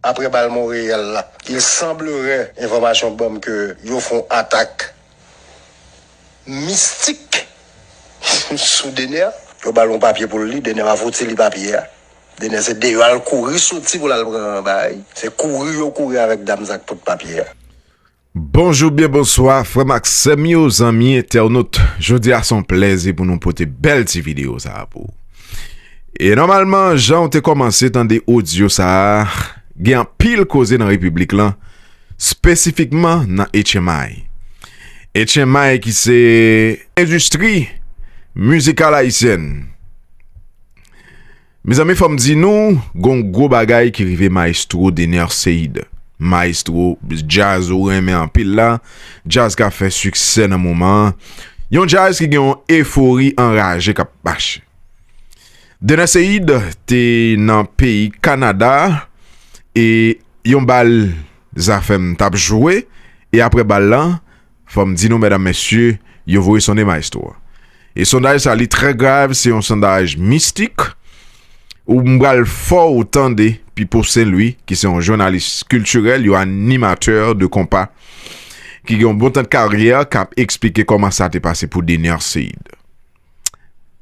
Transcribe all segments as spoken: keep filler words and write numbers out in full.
Apre bal Monreyal la, il semblerait, enfòmasyon ban m ke yo fè yon atak mistik sou Dener. Yo ba l yon papye pou l li, Dener pa fouti li papye a. Dener se deyò al kouri soti pou l al pran bagay. Se kouri yo kouri avèk dam sa k pot papye a. Bonjou, byen bonswa, frè m ak sè m yo, zanmi entènot. Jodi a se yon plèzi pou nou pote bèl ti videyo sa a pou ou. E nòmalman, jan w te kòmanse tande odyo sa a, gen anpil koze nan repiblik lan, espesifikman nan H M I. H M I ki se endistri mizikal ayisyèn. Mezanmi, fò m di nou, gon gwo bagay ki rive Maestro Dener Ceide. Maestro djaz ou renmen anpil la, djaz k ap fè siksè nan moman an. Yon djaz ki gen yon efori anraje k ap mache. Dener Ceide te nan peyi Kanada e yon bal zafèm t ap jwe, e apre bal lan, fò m di nou, medam, mesye, yo voye sonnen maestro a. E sondaj sa, li trè grav, se yon sondaj mistik. Ou m pral fè w tande Pipo Saint Louis, ki se yon jounalis kiltirèl, yon animatè de konpa, ki gen yon bon tan de karyè, k ap eksplike kòman sa te pase pou Dener Ceide.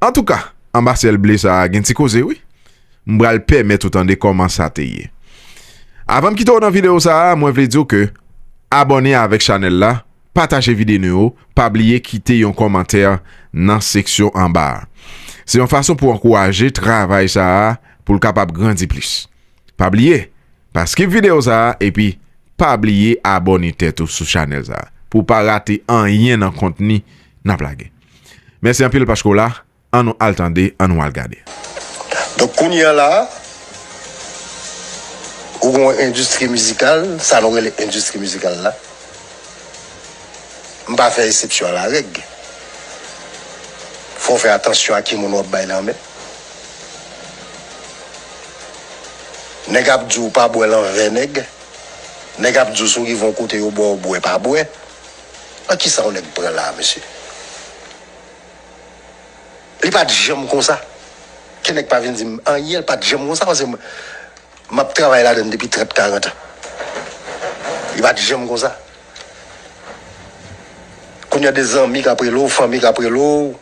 Antouka, anba syèl ble sa a, gen ti koze, wi. M pral pèmèt ou tande kòman sa te ye. Avan m kite w nan videyo sa a, mwen vle di w ke abòne avèk chanèl la, pataje videyo, pa bliye kite yon kòmantè nan seksyon anba a. Se yon fason pou ankouraje travay sa a, pou l kapab grandi plis. Pa bliye, pa skip videyo sa a, epi pa bliye abòne tèt ou sou chanèl sa a, pou w pa rate anyen nan kontni n ap lage. Mèsi anpil paske w la. An nou al tande, an nou al gade. Donk, kounye a la, ou gen yon endistri mizikal, sa nou rele endistri mizikal la. M pa fè eksepsyon a larèg. Fò w fè atansyon a ki moun w ap bay lanmen. Nèg ap di w pa bwè lan vè nèg. Nèg ap di w si w rive yon kote yo ba w bwè, pa bwè. Nan kisa yon nèg pran la, mesye? Li pa t janm konsa. Ke nèg pa vin di m anyen, li pa t janm konsa, paske m, m ap travay ladann depi trant, karant an. Li pa t janm konsa. Kounye a de zanmi k ap rele w, fanmi k ap rele w.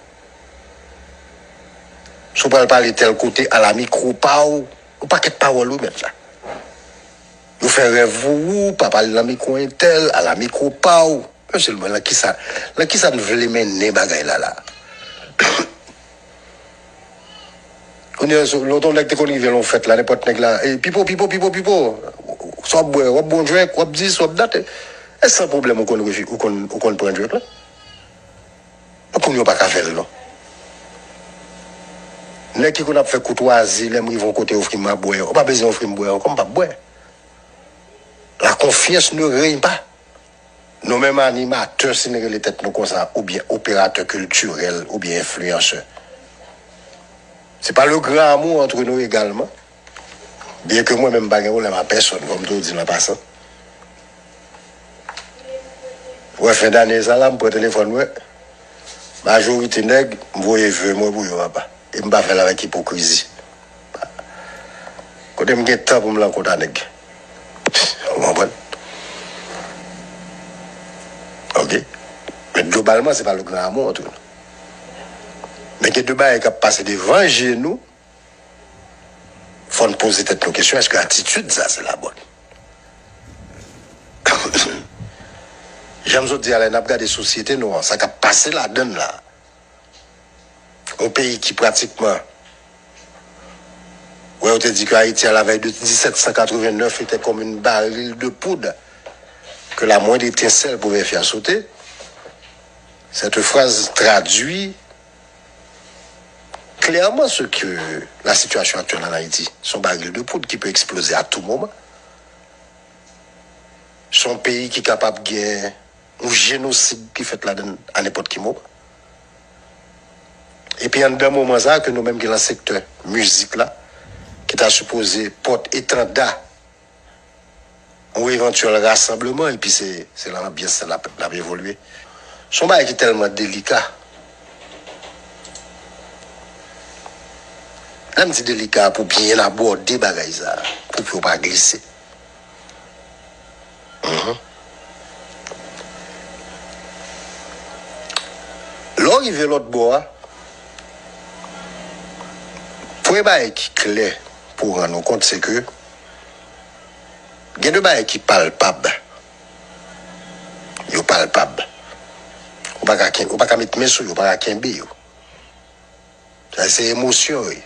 Si w pral pale tèl kote, ala mikwo pa w. Yon pakèt pawòl, wi, mèt la. Yo fè rèv pou ou, pa pale nan mikwo entèl, ala mikwo pa w. Mesye, mwen, lan kisa, lan kisa n vle mennen bagay la, la? Kounye a, lè yon nèg te konn rive lan yon fèt la, nenpòt nèg la, "Ey, Pipo, Pipo, Pipo, Pipo, sa w ap bwè, w ap bwè yon drink, w ap dis, w ap dat." E san pwoblèm ou konn refi-, ou konn, ou konn pran drink la. Kounye a w pa ka fè l non. Nèg ki konn ap fè koutwazi, lè m rive yon kote, ofri m a bwè, ou pa bezwen ofri m bwè ankò, m p ap bwè. La confiance ne règne pas. Nou menm animatè, si nou rele tèt nou konsa, oubyen operatè kiltirèl, oubyen enfliyansè, c'est pas le grand amour entre nous également. Byen ke mwen menm m pa gen pwoblèm a pèsòn, fò m tou di l an pasan. Ou wè fen dane sa la, m pran telefòn mwen, majorite nèg, m voye ve mwen pou yo, papa. E m pa fè l avèk ipokrizi. Kote m gen tan pou m rankontre nèg. Ou konprann? Ok. Men globalman, se pa le grand amour entre nous. Men gen de bagay k ap pase devan je nou, fò n poze tèt nou kesyon, èske atitid sa se la bòn? Jan m sot di a la, n ap gade sosyete nou an, sa k ap pase ladan l la. Yon peyi ki pratikman, wè, yo te di ke Ayiti, à la veille de dix-sept cent quatre-vingt-neuf, était comme une baril de poudre, que la moindre étincelle pouvait faire sauter. Cette phrase traduit clairement ce que la situation actuelle en Haïti. C'est un baril de poudre qui peut exploser à tout moment. Se yon peyi ki kapab gen yon jenosid ki fèt ladan l a nenpòt ki moman. Epi anndan moman sa a ke nou menm ki lan sektè mizik la, ki ta sipoze pòt etanda yon evantyèl rasanbleman, epi se, se lan anbyans sa l ap, l ap evolye. Se yon bagay ki tèlman delika. Lè m di delika, pou byen abòde bagay sa a, pou pye w pa glise. Lè w rive lòt bò a, premye bagay ki klè pou w rann ou kont, se ke gen de bagay ki palpab. Yo palpab. Ou pa ka ken-, ou pa ka met men sou yo, ou pa ka kenbe yo. Sa se emosyon yo ye.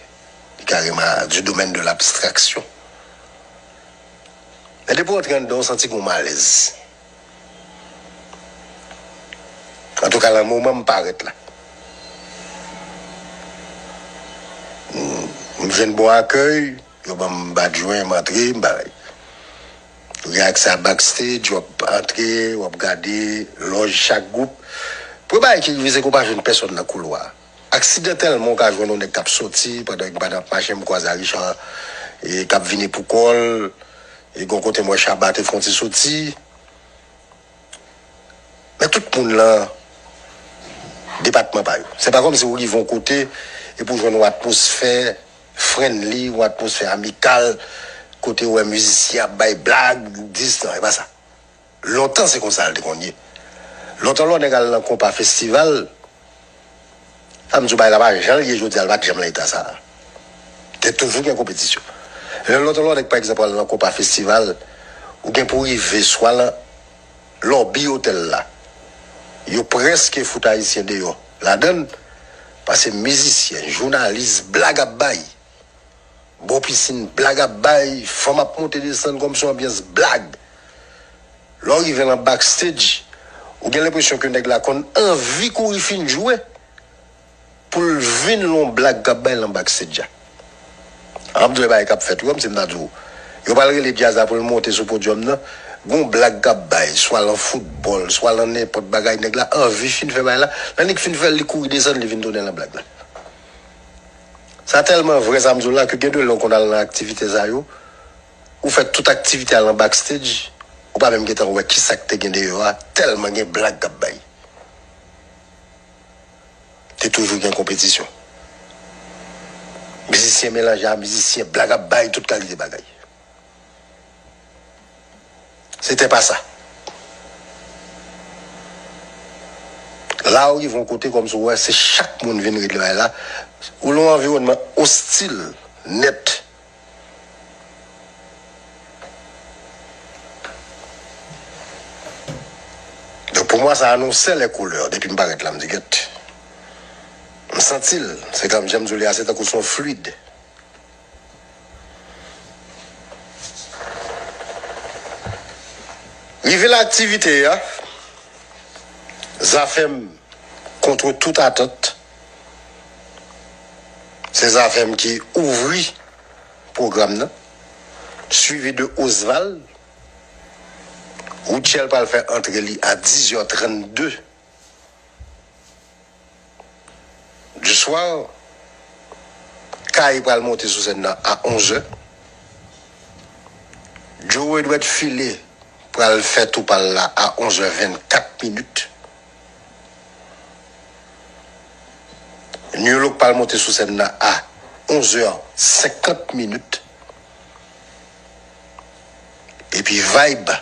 Li kareman du domaine de l'abstraction. Men depi w antre anndan, w santi gen yon malèz. Antouka, nan moman m parèt la, m, m jwenn bon akèy, yo ban m badjwen, m antre, m bagay. Ou gen aksè a backstage, w ap antre, w ap gade lòj chak gwoup. Premye bagay ki rive, se ke w pa jwenn pèsonn nan koulwa a. Aksidantèlman, w ka jwenn yon nèg k ap soti, pandan m ap mache, m kwaze a Richard, e, k ap vini pou kò l, e, gen yon kote m wè Shabba te fè yon ti soti. Men tout moun lan depatman pa yo. Se pa kòmsi w rive yon kote epi w jwenn yon atmosfè friendly, yon atmosfè amikal, kote w wè mizisyen ap bay blag, distan, e pa sa. Lontan se konsa l te konn ye. Lontan lè w nèg al nan konpa festival, sa m di w bagay la pa jan l ye jodi a, l pa t janm nan eta sa a. Te toujou gen konpetisyon. Lè lontan lè w nèg pa egzanp al nan konpa festival, ou gen pou rive swa nan lòbi otèl la. Yo prèske fout ayisyen deyò ladan l, paske mizisyen, jounalis, blag ap bay. Bò pisin, blag ap bay, fanm ap monte desann kòmsi yon anbyans blag. Lè w rive nan backstage, ou gen lenpresyon ke nèg la konn anvi kouri fin jwe pou l vin l yon blag k ap bay nan backstage a. An ap di w e bagay k ap fèt wi, kòmsi m ta di w, yo pral rele djaz la pou l monte sou podyòm nan, gen yon blag k ap bay, swa lan foutbòl, swa lan nenpòt bagay, nèg la anvi fin fè bagay la, lè nèg fin fè l, li kouri desann, li vin tounen lan blag la. Sa tèlman vrè sa m di w la, ke gen de lè w konn al nan aktivite sa yo, ou fè tout aktivite a lan backstage, ou pa menm gentan wè kisa k te gen deyò a, tèlman gen blag k ap bay. Te toujou gen konpetisyon. Mizisyen melanje a mizisyen, blag ap bay tout kalite bagay. Se te pa sa. La ou rive yon kote kòmsi w wè se chak moun vin regle bagay la. Ou lan yon anviwònman ostil nèt. Donk pou mwa sa anonse lè koulè. Depi m parèt la, m di gèt. M santi l. Se kòm jan m di w li a, se tankou se yon fluid. Rive la aktivite a, Zafèm contre toute attente, se Zafèm ki ouvri pwogram nan, swivi de Osval. Rutshelle pral fè antre li a dix heures trente-deux du soir. Kay pral monte sou sèn nan a onze heures. Joe Edward File pral fè tou pa l la a onze heures vingt-quatre minutes. New Look pral monte sou sèn nan a onze heures cinquante minutes. Epi Vibe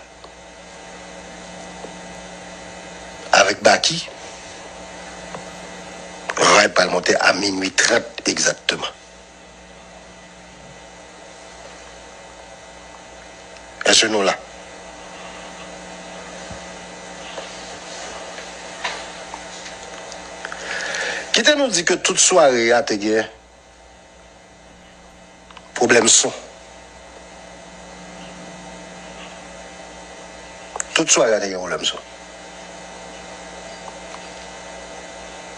avèk Baky, Vibe pral monte a minui trant egzakteman. Èske nou la? Kite nou di ke tout sware a te gen pwoblèm son. Tout sware a te gen pwoblèm son.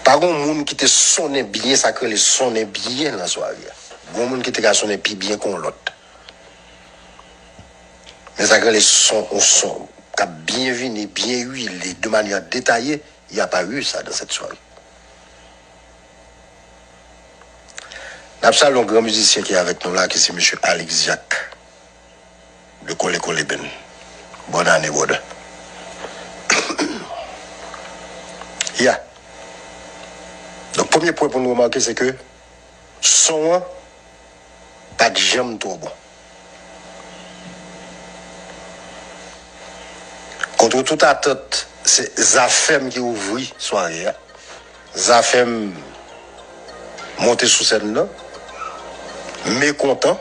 Pa gen moun ki te sonnen byen, sa k rele sonnen byen nan sware a. Gen moun ki te ka sonnen pi byen ke yon lòt. Men sa k rele son, yon son k ap byen vini, byen wile, de manière détaillée, il y a pas eu ça dans cette soirée. N ap salye yon gran mizisyen ki avèk nou la, ki se mesye Alex Jacques, de Kole Kole Band. Bòn ane, brother. Ya. Donk, premye pwen pou nou remake, se ke son an pa t janm twò bon. Contre toute attente, se Zafèm ki ouvri sware a. Zafèm monte sou sèn nan, mekontan,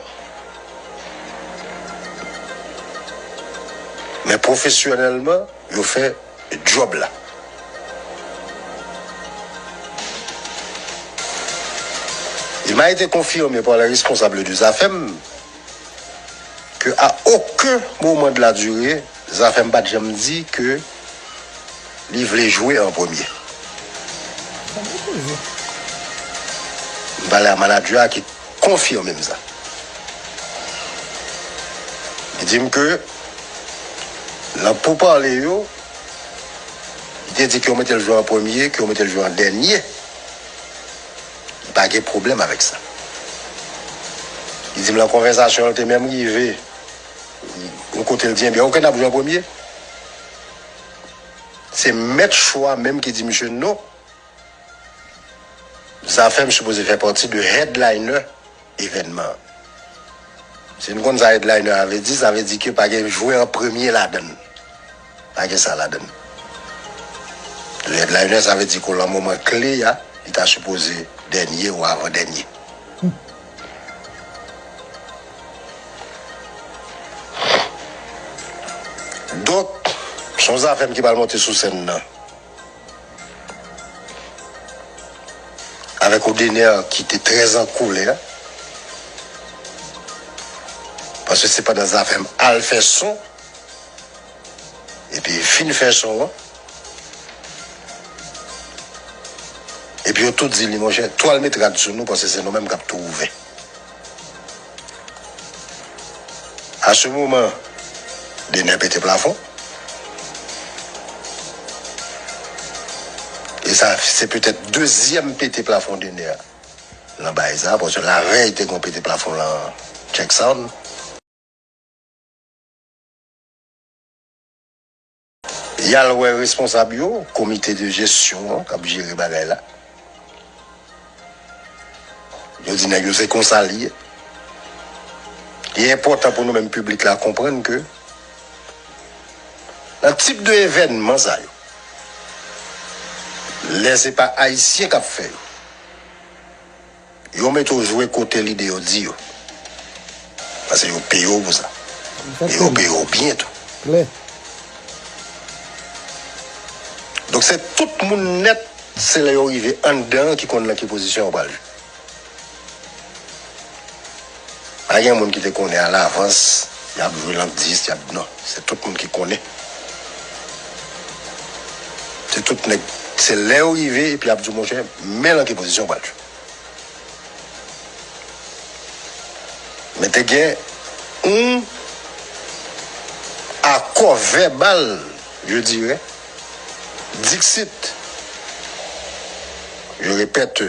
men pwofesyonèlman, yo fè djòb la. Il m'a été confirmé par les responsables du Zafem que à aucun moment de la durée, Zafem pa t janm di ke li vle jwe an premye. M pale a manadjè a ki konfime m sa. Li di m ke nan poupale yo, li te di ke yo mete l jwe an premye, ke yo mete l jwe an dènye. Li pa gen pwoblèm avèk sa. Li di m lan konvèsasyon an, l te menm rive yon kote, l di, "Enben, oke, n ap jwe an premye." Se mèt cho a menm ki di misye non. Zafèm sipoze fè pati de headliner evènman an. Si n konn sa headliner a vle di, sa vle di ke pa gen jwè an premye ladan l. Pa gen sa ladan l. Le headliner, sa vle di ke lan moman kle a, li ta sipoze dènye ou avan dènye. Donk, se yon Zafèm ki pral monte sou sèn nan. Avèk yon Dener ki te trè an koulè. Paske se pandan Zafèm al fè son, epi fin fè son an, epi yo tou di li, "Monchè, tou al met rad sou nou, paske se nou menm k ap tou ouvè." A se moman, Dener pete plafon. E sa, se petèt dezyèm pete plafon Dener lan bagay sa, paske lavèy te gon pete plafon lan Check Sound. Y al wè responsab yo, komite de jesyon an k ap jere bagay la. Yo di nèg yo se konsa l ye. Li enpòtan pou nou menm piblik la konprann ke nan tip de evènman sa yo, lè se pa Ayisyen k ap fè yo, yo mete w jwe kote lide yo di yo. Paske yo peye w pou sa. E yo peye w byen tou. Klè. Donk, se tout moun nèt, se lè yo rive anndan an ki konn nan ki pozisyon yo pral jwe. Pa gen moun ki te konnen alavans, y ap jwe lan dis, y ap, non. Se tout moun ki konnen. Se tout nèg, se lè yo rive, epi y ap di, "Monchè, men lan ki pozisyon w pral jwe." Men te gen yon akò vèbal, je dirais, dixit, je répète,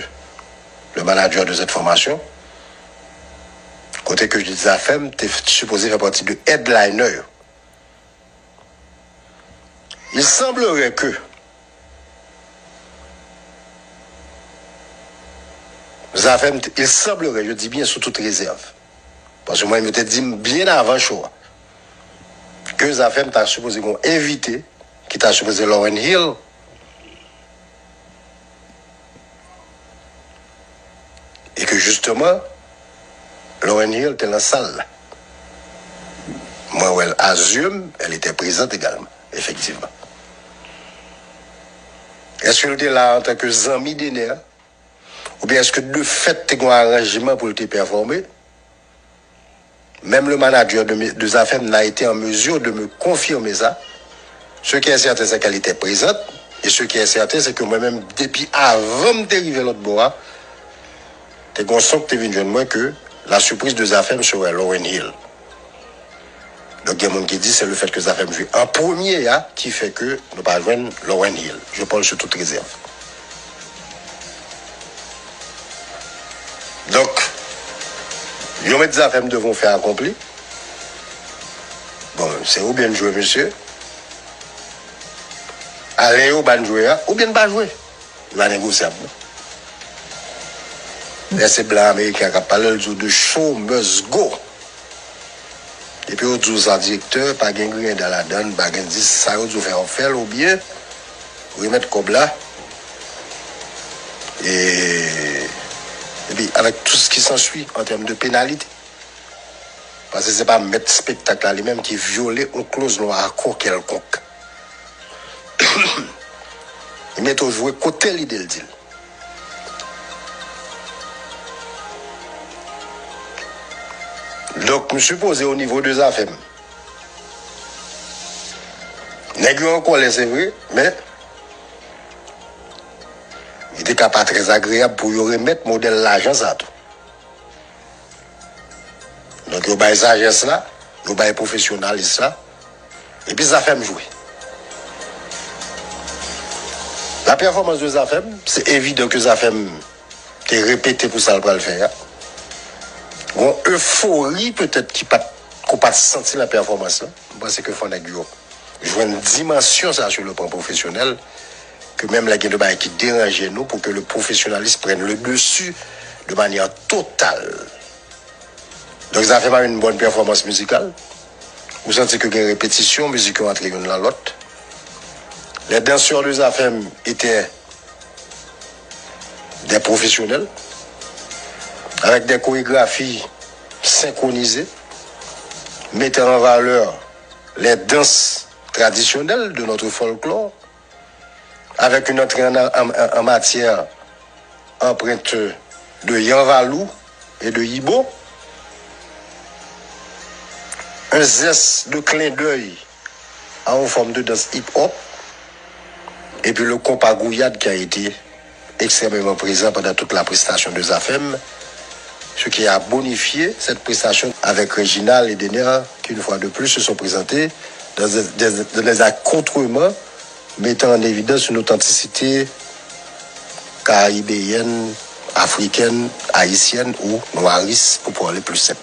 le manager de cette formation, kote ke Zafèm te sipoze fè pati de headliner yo. Il semblerait que Zafèm, il semblerait, je dis bien sous toute réserve, paske mwen, yo te di m byen avan cho a, ke Zafèm ta sipoze gen yon envite ki ta sipoze Lauryn Hill, e ke jisteman, Lauryn Hill te lan sal la. Mwen wè l a zye m, elle était présente également, efektivman. Èske l te la antanke zanmi Dener? Oubyen èske de fèt te gen yon aranjman pou l te pèfòme? Même le manager de, de Zafèm n'a été en mesure de me confirmer ça. Ce qui est certain, c'est qu'elle était présente. Et ce qui est certain, c'est que mwen menm, depi avan m te rive lòt bò a, te gen yon son ki te vin jwenn mwen ke la surprise de Zafèm serait Lauryn Hill. Donk, gen moun ki di se le fèt ke Zafèm jwe an premye a ki fè ke nou pa jwenn Lauryn Hill. Je parle sous toute réserve. Donk, yo met Zafèm devan yon fè akonpli. Bon, se oubyen n jwe, mesye. Ale yo ba n jwe a, oubyen n pa jwe. Li pa negosyab, non. Lè se blan ameriken an k ap pale, l di w, "The show must go." Depi yo di w sa, direktè, pa gen griyen dan ladan l, pa gen dis, sa yo di w fè, w ap fè l, oubyen remèt kòb la, E, epi, avèk tout sa ki sansui an tèm de penalite. Paske se pa mèt espektak la li menm ki vyole yon kloz nan yon akò kèlkonk. Li mete w jwe kote lide l di l. Donk, m sipoze o nivo de Zafèm, nèg yo an kòlè, se vre, men li te ka pa trè agreyab pou yo remèt modèl lajan sa tou. Donk, yo bay sajès la, yo bay pwofesyonalis la, epi Zafèm jwe. La pèfòmans de Zafèm, se evidan ke Zafèm te repete pou sa l pral fè a. Gon efori petèt ki pa t, ke w pa t santi nan pèfòmans lan. M panse ke fò nèg yo jwenn dimansyon sa sou le plan pwofesyonèl, ke menm lè gen de bagay ki deranje nou, pou ke le pwofesyonalis prenne le dessus de manière totale. Donk, Zafèm a une bonne performance musicale. Ou santi ke gen repetisyon, mizik yo antre youn nan lòt. Les danseurs de Zafèm étaient des professionnels, avec des chorégraphies synchronisées, mettant en valeur les danses traditionnelles de notre folklore, avec une entrée en, en, en matière empreinte de yanvalou et de yibo, un zeste de clin d'œil à une forme de danse hip-hop, et puis le compas gouyade qui a été extrêmement présent pendant toute la prestation de Zafèm, ce qui a bonifié cette prestation avec Réginald et Dener, qui une fois de plus se sont présentés dans des, des, dans des accoutrements mettant en évidence une authenticité caribéenne, africaine, haïtienne ou noirisse, pour parler plus simple.